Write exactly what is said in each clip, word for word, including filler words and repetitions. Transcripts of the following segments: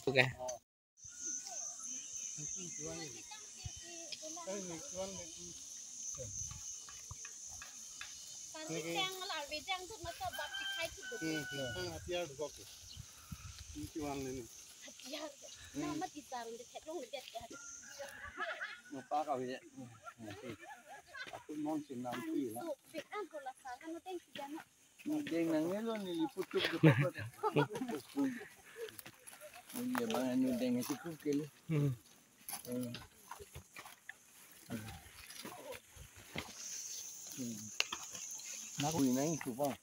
Okay. Napa ka wi. Aku non sin nam pi la. Nudeng nangnelo neli putuk de papa. Neli abang nudeng isi kukel. Hmm. Hmm. Hmm. Nak wi nang itu bang.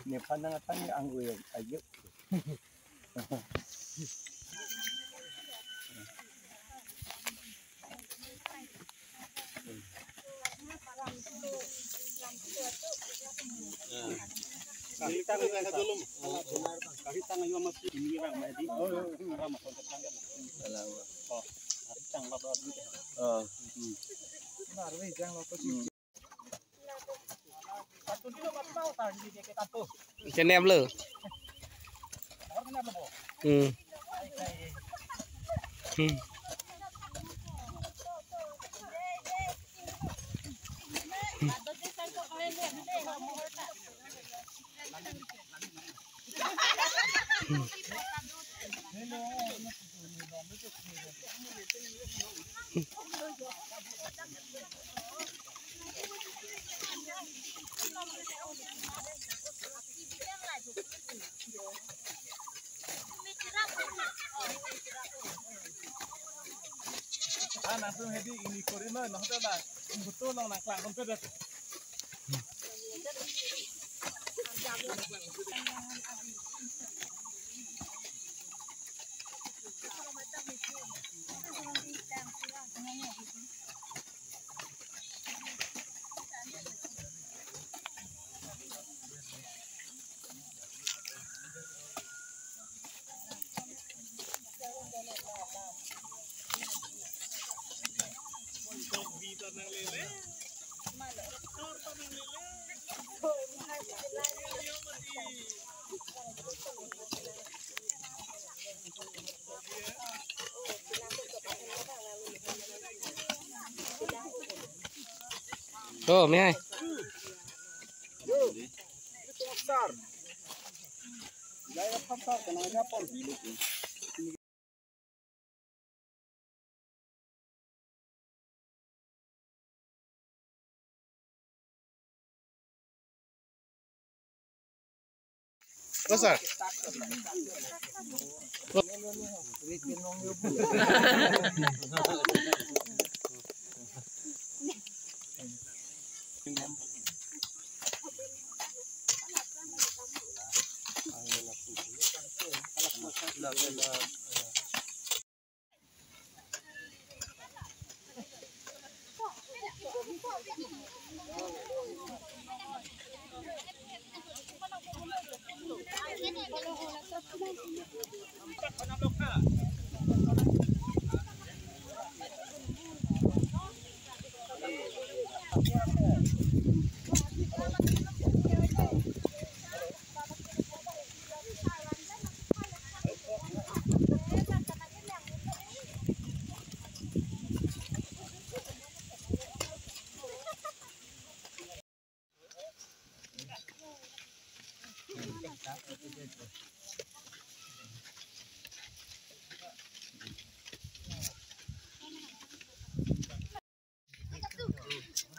Ne panang atang ni anggo ya ayo. Kahitang, kahitang ayo mas ini orang mati. Oh, oh, oh. Orang masuk ke tangga. Alam. Oh, kahitang laba dulu. Oh. Hmm. Channel lo. Hmm. Hmm. Ah, langsung hedi ini kori no, no hotel lah. Betul no nangklang hotel dah. Oh, mehai. Oh, sir.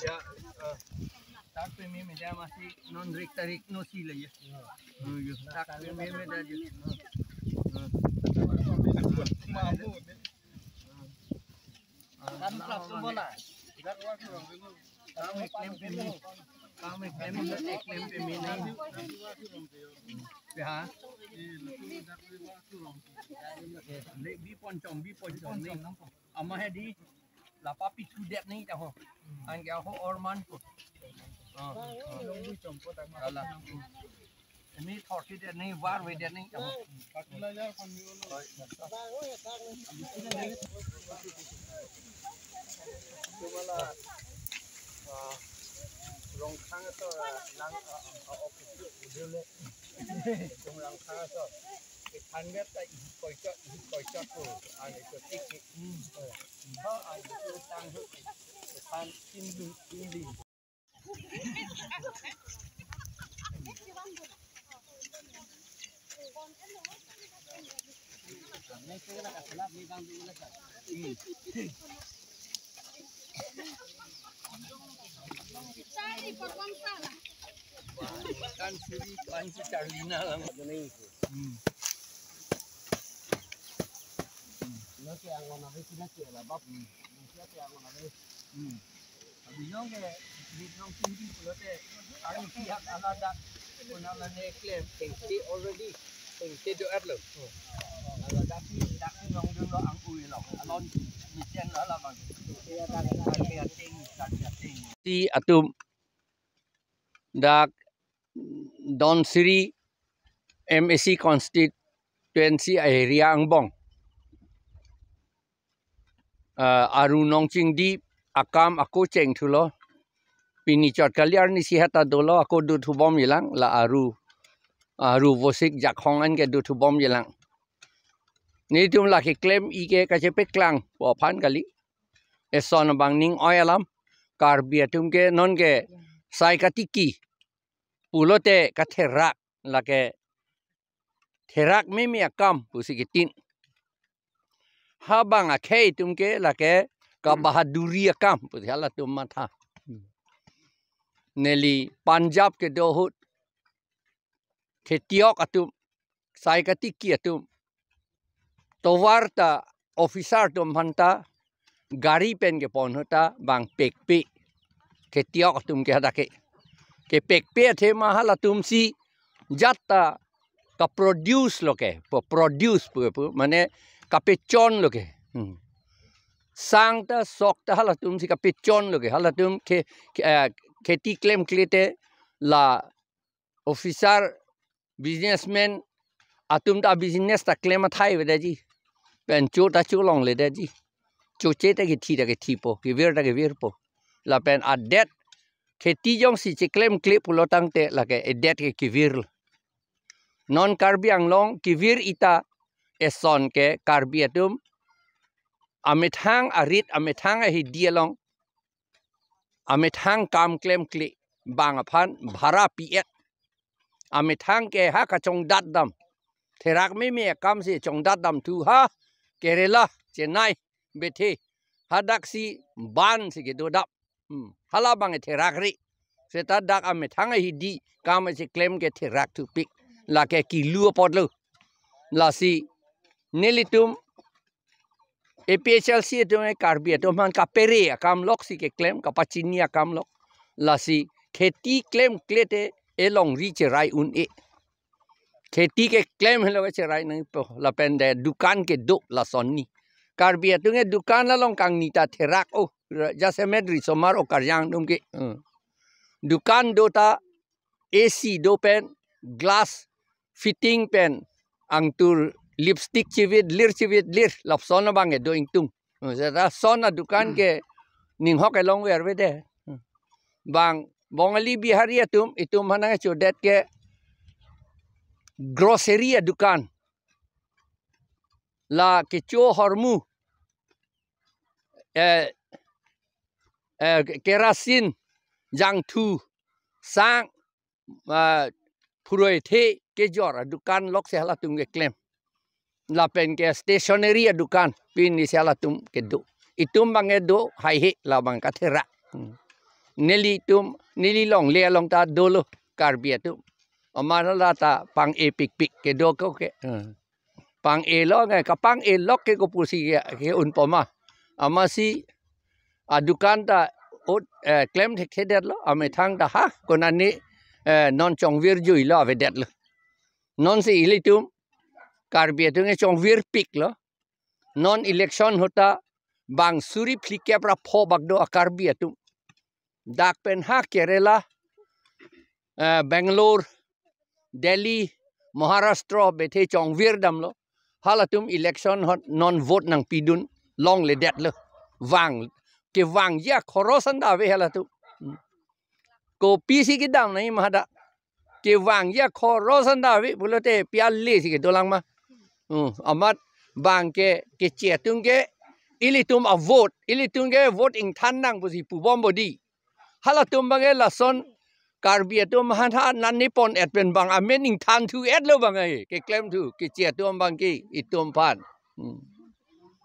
Ya, eh, tak peme media masih non rik tarik no si le ya. Hmm, ya, tak peme media ya. Hmm. Kam kap tu bola. Kam eklem peme. Kam eklem, eklem peme nahi. Ya. Le bi ponchom, bi ponchom nahi. Ama hedi. Lapa pithu det nahi ta ho. Anke aho orman ko. Ah, ah. Ala. Ini thorsi det nahi, var ve det nahi ta ho. Tumala, ah, Rongkhang to, ah, lang, ah, ah, office dele. Tung lang kha so. Iphan vet ta ihip koichot, ihip koichot ko. An ito tik tik. Hmm. Ha, an ito tang hu. Iphan tin lu, tin lu. Kan suri, kan si Charlina lang. Hmm. Lo ke angon ave sila ke la bab. Hmm. Lo ke angon ave. Hmm. Abinong ke, binong tinggi pulote, ang pihak alada, puna mane klem, tengke already, tengke do at lo. Alada si, dak si nong dun lo ang ui lo, alon, mesen lo la bang. Kami ating, kami ating. Si atum, dak, Dhansiri M A C constituency area angbong. Ah, aru nong chingdi akam ako chengthulo. Pini chot kali arnisi heta dolo ako dothu bom jilang la aru, aru Vosik Jakhong an ke dothu bom jilang. Nelitum la keklem-i ke kachepeklang pu aphan kali. Eson abang ning oi alam. Karbi atum ke non ke sai katiki pulote katherak lake therak meme akam pusi kitin. Ha bang akhei atum ke lake kabahaduri akam pusi halatum matha. Neli Punjab kedo ahut khetiok atum, sai katiki atum, tovar ta officer atum aphan ta gari pen kepon ahut ta bang pekpe. Khetiok atum ke hadak ke. Kepekpe athema halatum si jat ta kaproduce lo ke, pu-, produce pu, pu, mane kapechon lo ke. Hmm. Sang ta sok ta halatum si kapechon lo ke. Halatum ke, ke, eh, kheti klemkle te la officer, businessman atum ta business ta klem athai avedaji. Pen cho ta cholongledaji. Choche ta kethi ta kethipo, kevir ta kevirpo. Lapen adet kheti jongsi cheklemkle pulo tangte lake edet ke kevir lo. Non Karbi Anglong kevir-i ta eson ke Karbi atum amethang arit, amethang ahidi along, amethang kam klemkle bang aphan bhara pi-et. Amethang ke ha kachongdat dam. Therak meme akam si chongdat dam thu ha Kerala, Chennai, bethe. Hadak si ban si kedo dam. Hmm. Hala bang therak ri. Seta dak amethang ahidi kam si klem ke therak thupik. Lake kilu apot lo. Lasi nelitum A P H L C atum e Karbi atum aphan kapere akam lok si keklem, kapachini akam lok. Lasi kheti klemkle te elongri cherai un-e. Kheti keklem helo cherai nangpo. Lapen de dukan kedo lason ni. Karbi atum e dukan along kangni ta therak o. Jasemet risomar o Karjang atum ke. Hmm. Dukan do ta A C do pen, glass fitting pen, angtur lipstick chivit lir chivit lir, lapuson abang kedo ingtung. Seta son adukan ke ninghok elongver avede. Bang Bongali Bihari atum, itum aphan nangchodet ke grocery adukan. La kecho hormu, eh, eh, kerasin, jangthu, sang, ah, phuroithe kejor adukan lok si halatum keklem. Lapen ke stationery adukan pini si halatum kedo. Itum bang kedo haihe labang katherak. Hmm. Nelitum, neli longle along ta dolo Karbi atum. Amat hala ta pang-e pikpik kedo ko ke. Hmm. Pang-e lo ngai, kapang-e lok ke kopusi ke, ke-un poma. Amatsi adukan ta ut, eh, klem thekthedet lo, amethang ta ha, konane, eh, non chongvir jui lo avedet lo. Non si ilitum, Karbi atum e chongvirpik lo. Non election ahut ta bang suri phlikep ra pho bak do a Karbi atum. Dak pen ha Kerala, eh, Bangalore, Delhi, Maharashtra, bethe chongvir damlo. Halatum election ahut non vote nangpidun longledet lo. Vang, kevangji akhoros an ta ave halatum. Kopisi kedam nangji ma hadak. kevangji akhor ro san ta ave pulote pi ale si kedolang ma. Hmm, amat bang ke, keche atum ke, ilitum avote, ilitum ke vote ingthan nang pusi pubom bodi. Halatum bang ke lason Karbi atum aphan ha nani pon-et pen bang amen ingthan thu-et lo bang ke, keklem thu, keche atum bang ke itum aphan. Hmm.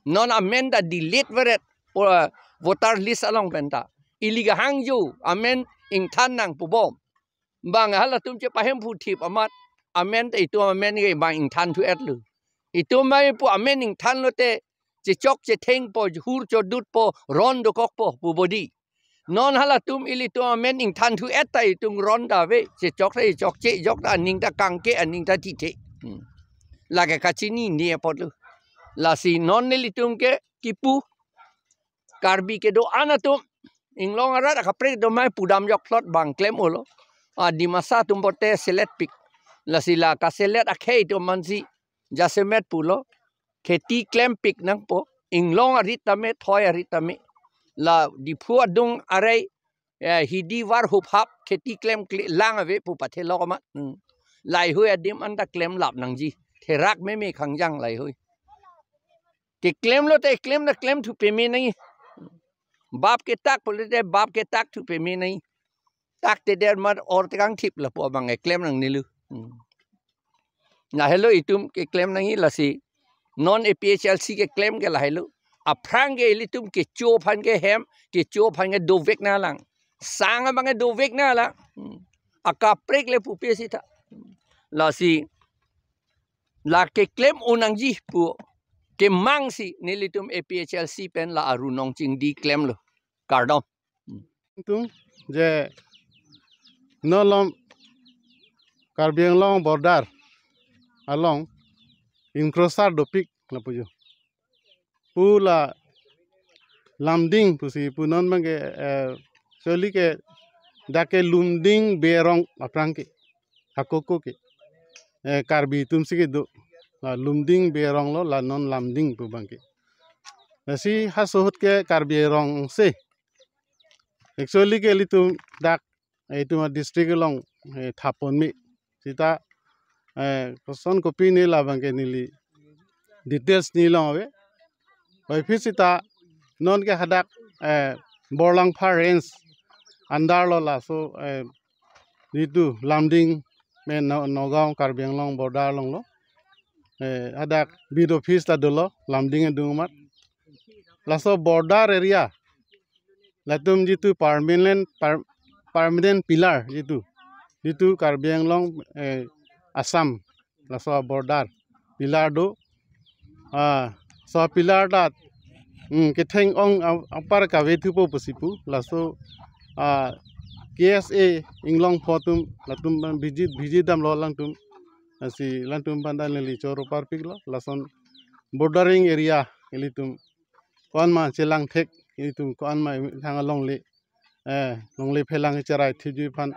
Non amen ta delete veret, po-, voter list along pen ta. Ili kehang jo, amen ingthan nang pubom. Bang halatum chepahemphu thip amat, amen ta itum amen ke bang ingthan thu-et lo. Itum bang pu amen ingthan lote, chechok chethengpo, hur chodutpo, ron dokokpo pu bodi. Non halatum ilitum amen ingthan thu-et ta itum ron ta ave, chechok ta chechokche, chok ta aning ta kangke, aning ta thithe. Hmm. Lake kachinine apotlo. Lasi non nelitum ke kipu, Karbi kedo-an atum, inglong arat akaprek do mai pudam jokplot bang klem-o lo. A, Dimasa atum pote selet pik. Lasi la kaselet akhei atum aphansi jasemet pulo. Kheti klempik nangpo. Inglong arit tame, thoi arit tame. La Diphu adung arei, eh, hidi var hup hap, kheti klem kle-, lang ave pu pathelok amat. Hmm. Laheihui adim anta klem lap nangji. Therak meme khangjang laheihui. Keklem lote klem ta klem thu peme nangji. Bap ketak pulote bap ketak thu peme nangji. Tak te der mat or tekang thip lapu abang keklem nangne lo. Hmm. Lahelo itum keklem nangji lasi. Non A P H L C keklem ke lahelo. Aphrang ke ilitum kecho aphan ke hem, kecho aphan ke dovek nanglang. Sang abang ke dovek nanglang. Hmm. Akaprek le pupe sita. Lasi la keklem-o nangji pu kemangsi nelitum A P H L C pen la Aru Nongchingdi klemlo. Kardom. Tung je non malom Karbi Anglong border along encroacher dopik lapu jo. Pu la Lumding pusi pu non bang ke, eh, actually ke dak ke Lumding Berong aphrang ke. Hakoko ke. Eh, Karbi atum si kedo. La Lumding Berong lo la non Lumding pu bang ke. Lasi haso ahut ke Karbi Anglong si. Actually ke ilitum dak, eh, itum a-district along, eh, thap ponme. Sita, eh, koson kopine labang ke neli details ne long ave. Oi phi sita non ke hadak, eh, Borlangpha range under lo laso, eh, jitu Lumding pen No-, Nagaon Karbi Anglong border along lo. Eh, hadak beat office ta dolo, Lumding adung amat. Laso border area, latum jitu permanent, per-, permanent pillar jitu, jitu Karbi Anglong, eh, Assam, laso border pillar do. Ah, so pillar ta, hmm, ketheng ong a-, apar kave thupo pusi pu, laso, ah, K S A inglong pho atum, latum visit, visit damlo alangtum. Lasi alangtum aphan ta neli choro parpiklo, lason bordering area ilitum ko-an ma chelang thek, ilitum ko-an ma thang alongle, eh, longle phelang cherai thipji aphan.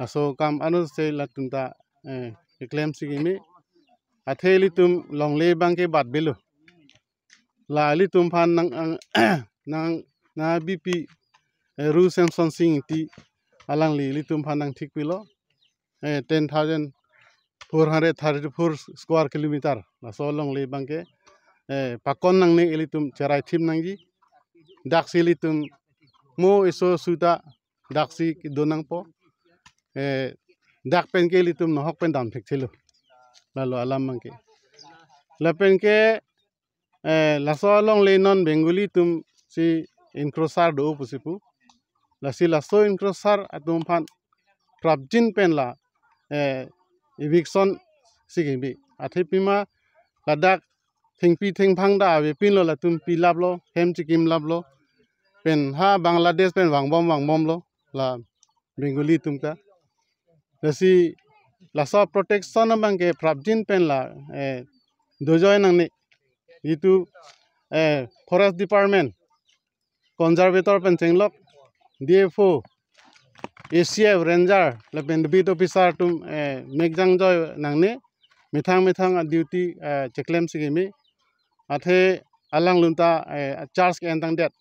Laso akam anut si latum ta, eh, keklem si keme. Athe ilitum longle bang ke bat belo. La ilitum aphan nang, ang, nang, na B P, eh, Ru Semson Sing Ingti alangli ilitum aphan nangthik pilo. Eh, ten thousand four hundred thirty-four square kilometer. Laso longle bang ke, eh, pakon nangne ilitum cherai thip nangji. Daksi ilitum mo eso suta daksi kedo nangpo. Eh, dak pen ke ilitum nohok pen dam thekthelo. Lalo alam bang ke. Lapen ke, eh, laso alongle non Bengali atum si encroacher do pusi pu. Lasi laso encroacher atum aphan prapjin pen la, eh, eviction si keme. Athe pima ladak thengpi thengphang ta avepinlo, latum pilaplo, hem chikimlaplo. Pen ha Bangladesh pen vangbom vangbomlo la Bengali atum ta. Lasi laso protection abang ke prapjin pen la, eh, dojoi nangne. Jitu, eh, Forest Department, conservator pen chenglok, D F O, A C F, ranger, lapen beat officer atum, eh, mekjang joi nangne, methang methang a-duty, eh, cheklem si keme. Athe alanglun ta, eh, charge ke-entangdet.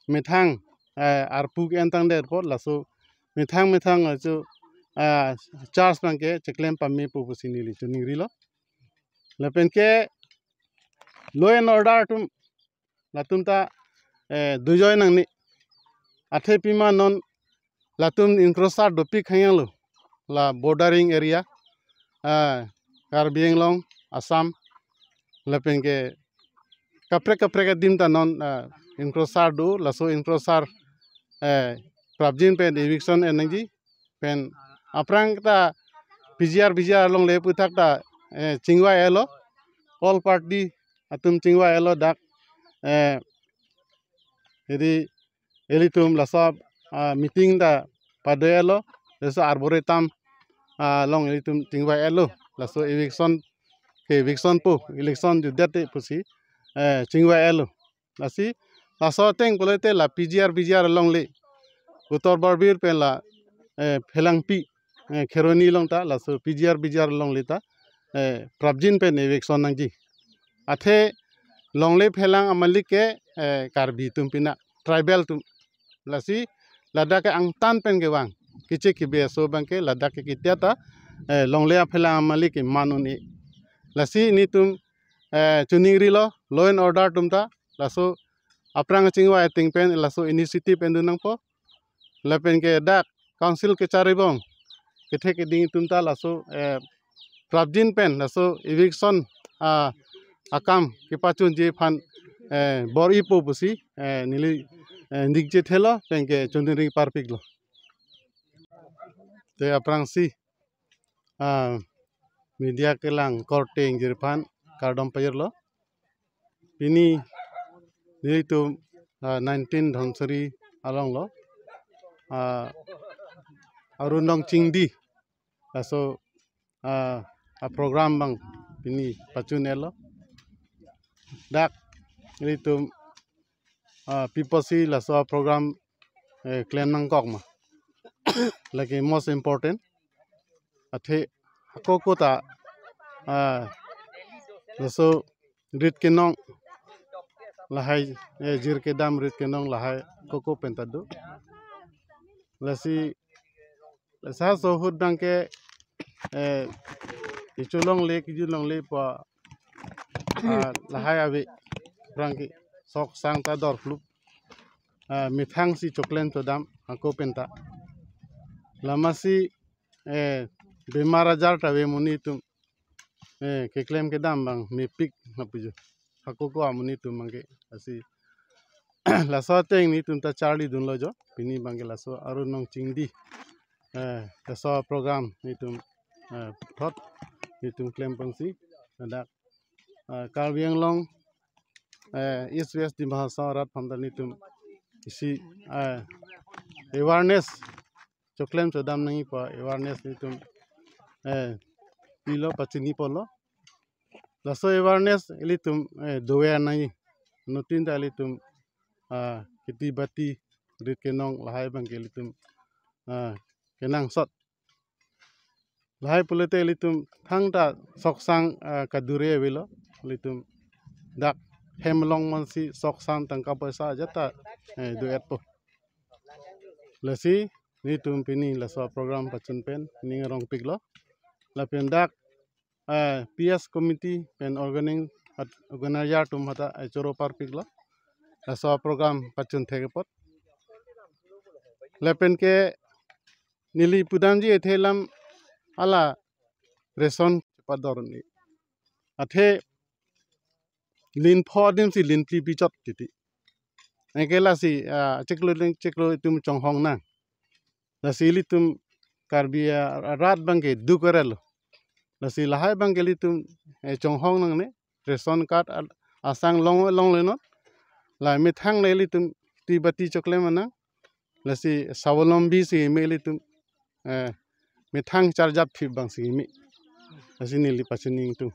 Methang, eh, arpu ke-entangdet apot laso methang methang aso ah, charge abangke cheklem pamepo pusi neli choningrilo. Lapen ke law and order atum latum ta, eh, dujoi nangne. Athe pima non latum encroacher dopik hangyanglo. La bordering area, ah, Karbi Anglong, Assam, lapen ke kaprek kaprek adim ta non, ah, encroacher do, laso encroacher, eh, prapjin pen eviction en nangji, pen aphrang ta P G R, P G R alongle aputhak ta, eh, chingvai-etlo, all party atum chingvai-etlo dak, eh, jadi ilitum laso, ah, meeting ta pado-etlo, laso arboretum, ah, along ilitum chingvai-etlo, laso eviction, ke eviction pu, election jutdet te pusi, eh, chingvai-etlo. Lasi, laso ateng pulote la P G R, P G R alongle, Uttar Borbil pen la, eh, Phelangpi, eh, Kheroni along ta, laso P G R, P G R alongle ta, eh, prapjin pen eviction nangji. Athe longle phelang amalik ke, eh, Karbi atum pina, tribal atum. Lasi ladak ke angtan pen kevang, kiche kibe aso abangke ladak ke kitia ta, eh, longle aphelang amalik ke man un-e. Lasi nelitum, eh, choningrilo, law and order atum ta, laso aphrang chingvai ateng pen laso initiative en dun nangpo. Lapen ke dak council kacharibom kethe keding atum ta laso, eh, prapjin pen laso eviction, ah, akam kepachunji aphan, eh, bor-ipo pusi, eh, neli, eh, ning chethelo pen ke choningri parpiklo. Te aphrangsi, ah, media kelang korte ingjir aphan kardom pajirlo. Pini nelitum, ah, nineteen Dhansiri alonglo, ah, Arunong Chingdi, laso, ah, aprogram abang pini pachun-etlo. Dak nelitum, ah, pi apotsi laso aprogram, eh, klem nangkok ma, lake most important. Athe hako ko ta, ah, laso rit kenong lahai, eh, jir kedam rit kenong lahai hako ko pen ta do. Lasi, lasi laso ahut abangke, eh, kecho longle, kejut longle pu, ah, lahai ave, aphrang ke sok sang ta dor klup, ah, methang si choklem chodam hako pen ta. Lamasi, eh, bemar ajar ta ave amonit atum, eh, keklem kedam abang mepik na pujo. Hako ko amonit atum abangke. Lasi laso ateng nelitum ta charli dunlo jo. Pini abangke laso Arunong Chingdi, eh, laso program nelitum, eh, thot nelitum klem ponsi. Ladak, eh, Karbi Anglong, eh, East West Dima Hasao arat aphan ta nelitum isi, eh, awareness, choklem chodam nangji pu awareness nelitum, eh, pilo, pachini ponlo. Laso awareness ilitum, eh, do-et nangji. Anuttin ta ilitum, ah, kheti bati, rit kenong lahai abangke ilitum, ah, kenangsot. Lahai pulote ilitum thangta sok sang, ah, kadure avelo. Ilitum dak hem along mansi sok sang tangka poisa ajat ta, eh, do-etpo. Lasi nelitum pini laso program pachun pen ning arongpiklo. Lapen dak, eh, P S committee pen organizing at organizer atum hata, eh, choro parpiklo laso program pachun thek apot. Lapen ke neli pudamji athe alam hala ration chepador un-e. Athe lin pho adim si lin phli pichot titi. Anke lasi, ah, chiklo ling chiklo itum chonghong nang. Lasi ilitum Karbi, ah, rat abangke duk-et-lo. Lasi lahai abangke ilitum, eh, chonghong nangne, ration card al-, asang long, longle non. La methang le ilitum kheti bati choklem nang. Lasi swalambhi si me ilitum, eh, methang charjap thip abang si me. Lasi neli pachini ingtung.